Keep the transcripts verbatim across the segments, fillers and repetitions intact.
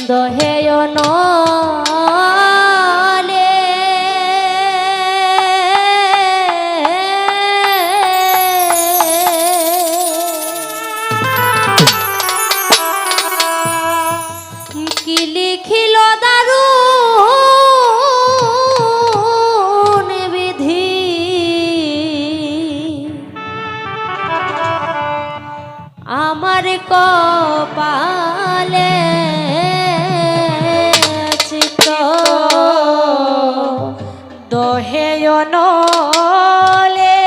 দহে অনলে কি লিখিল দারুণ বিধি আমার কপালে চিত দহে অনলে।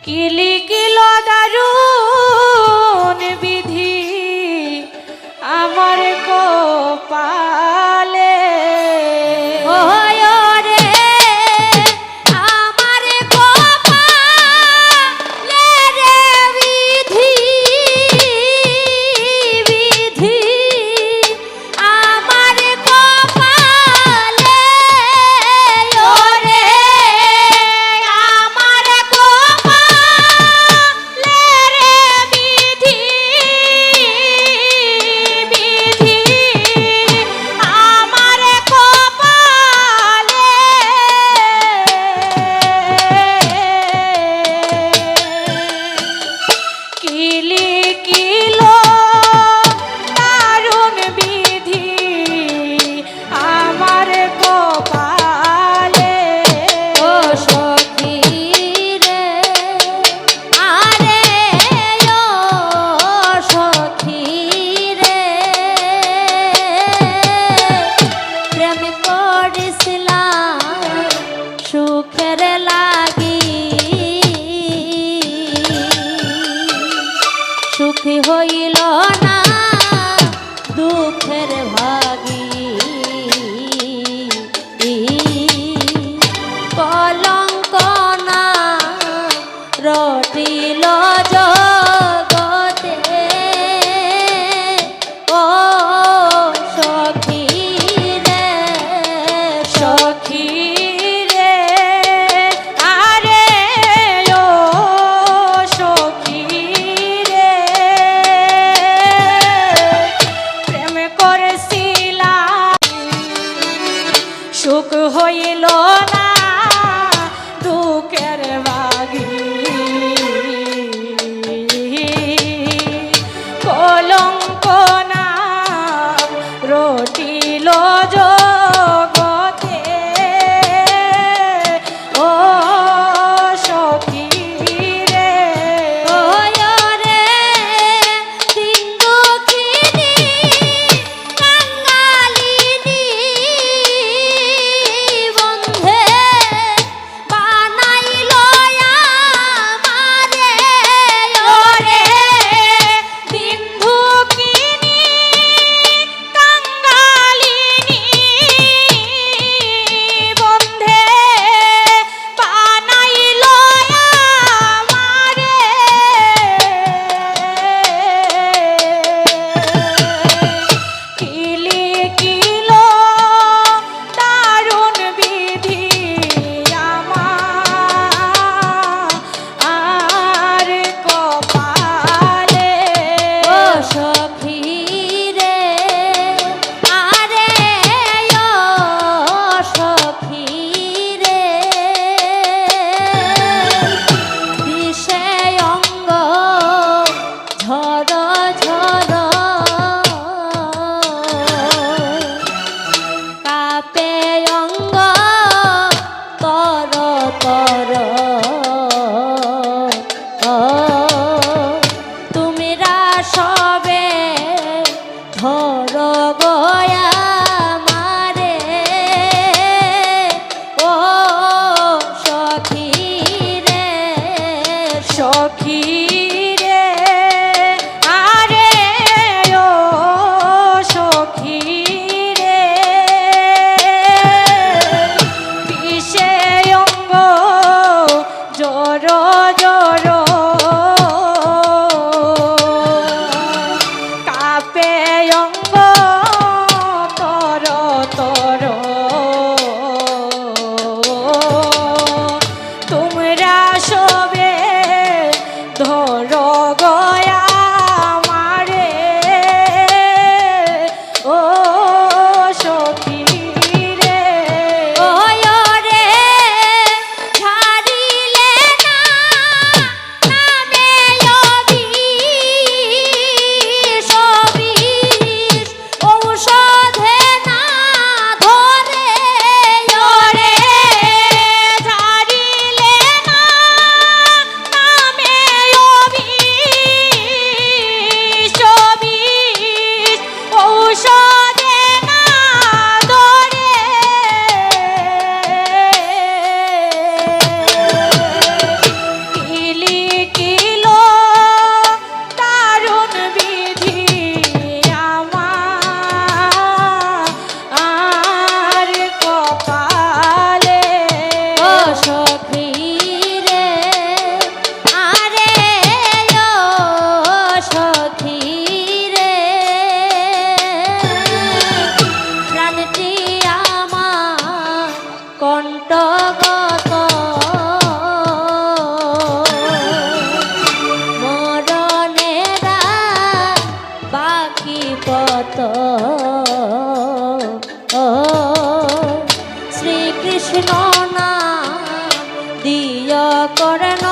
কি লিখিল দারুণ বিধি আমার কপালে। ওরে আমার কপালে রে বিধি, বিধি আমার কপালে। ওরে আমার কপালে রে বিধি, বিধি আমার কপালে। কি লিখিল দারুণ বিধি আমার কপালে। ও সখী রে, আরে ও সখী রে, প্রেম করিসলাম সুখের লাগি, সুখ হইল না দুঃখের ভাগী। কলঙ্ক না রটিল জগতে। ও সখী রে, সখী রে, আরে ও সখী রে, প্রেম করছিলাম, সুখ হইল না দুঃখের ভাগী। কলঙ্ক নাম রটিল জগতে। ও সখী রে, ও রে, দিন দুঃখিনী কাঙালিনী বন্ধে বানাইল আমারে। ওরে দিন দুঃখিনী কাঙালিনী বন্ধে বানাইল আমারে। কি লিখিল দারুণ বিধি আমার কপালে। ও সখী রে, আরে ও সখী রে, বিষে অঙ্গ ঝর ঝর, কাঁপে অঙ্গ তর তর। ও তুমরা সবে ধরো গো আমারে, ও সখী রে, সখী রে, আরে ও সখী রে, বিষে অঙ্গ জর জর, কাঁপে অঙ্গ তর তর। তুমরা সবে ধ- কিল দারুণ বিধি আমার কপালে। ও সখী রে, আরে ও সখী রে, প্রাণটি আমার কণ্ঠগত, মরণের আর বাকি কত। ও শ্রীকৃষ্ণ নাম দিয় কর্ণ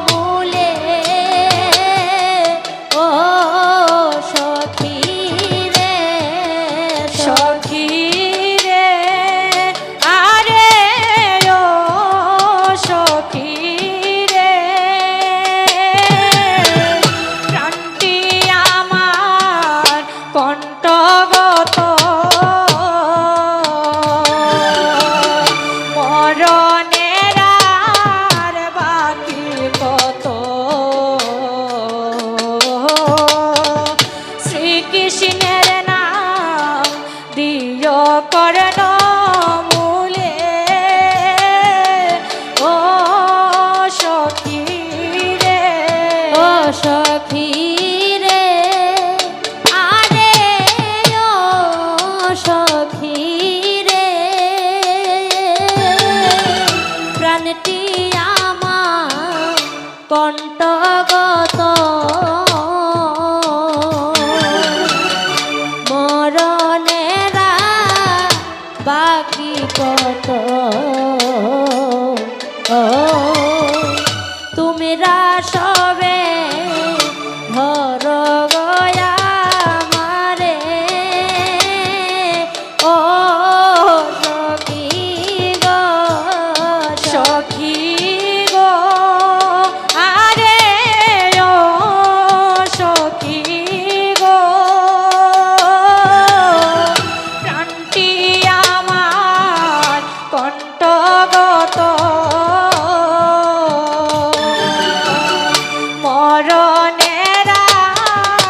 মূলে। ও সখী রে, সখী রে, আরে ও সখী রে, প্রাণটি আমার কণ্ঠগত, মরণের আর বাকি কত। শ্রীকৃষ্ণের নাম দিয় কর্ণ মূলে। ও সখী রে, ও সখী রে, আরে ও সখী রে, প্রাণটি আমার কণ্ঠগত, মরণের আর বাকি কত। ও তুমরা সবে ধরো গো আমারে, ও সখী গো, সখী গো, আরে ও সখী গো, প্রাণটি আমার কণ্ঠগত, মরণের আর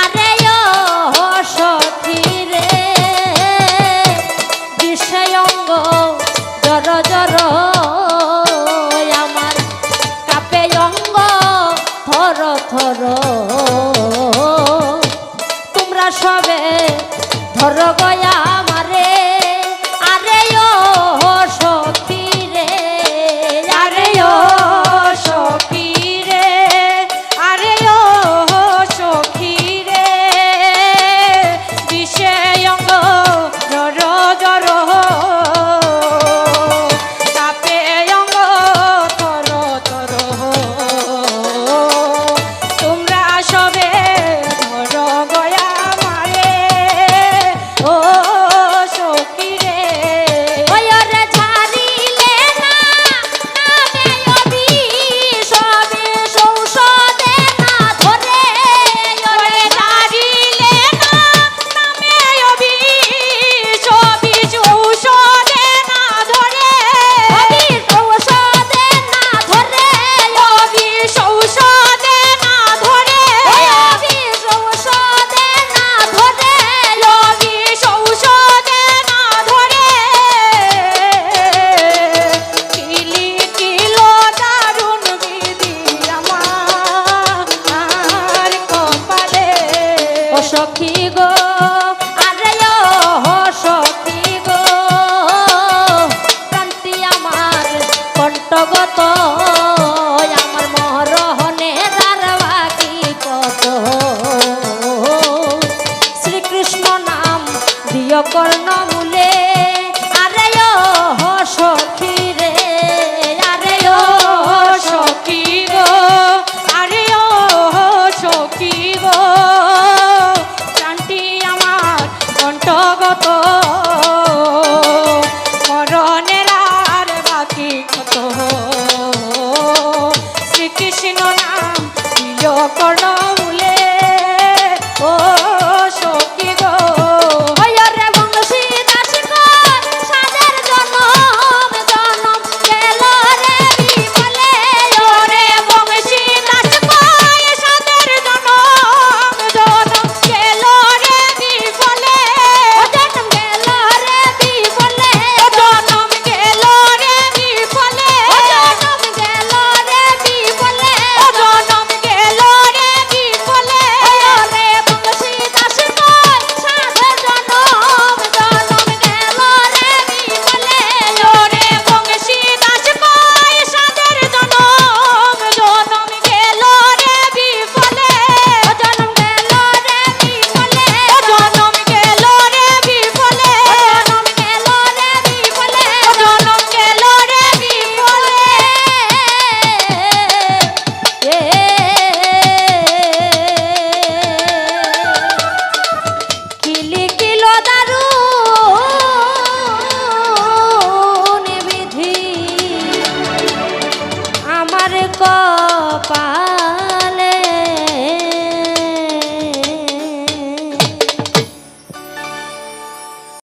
আরে ও সখী রে, বিষয়ঙ্গ জর জর আমার কাপে অঙ্গ থর থর। তোমরা সবে ধরো গয়া আমারে, আরে ও সখী রে, আরে ও সখী রে, আরে ও সখী রে, বিষয়ঙ্গ জর জর, তাপে অঙ্গ থর থর। তোমরা সবে ধরো গয়া আমারে, ও সখী রে। ওই ওরে ছাড়িলে না, নামে অবিষ, অবিষ ঔষধে না ধরে। ওরে ছাড়িলে না, নামে অবিষ, অবিষ ঔষধে না ধরে। অবিষ ঔষধে না ধরে। অবিষ ঔষধে না ধরে। অবিষ ঔষধে না ধরে। অবিষ ঔষধে না ধরে। কিলি কিলো দারুণ বিধি আমার কপালে। ও সখী গো,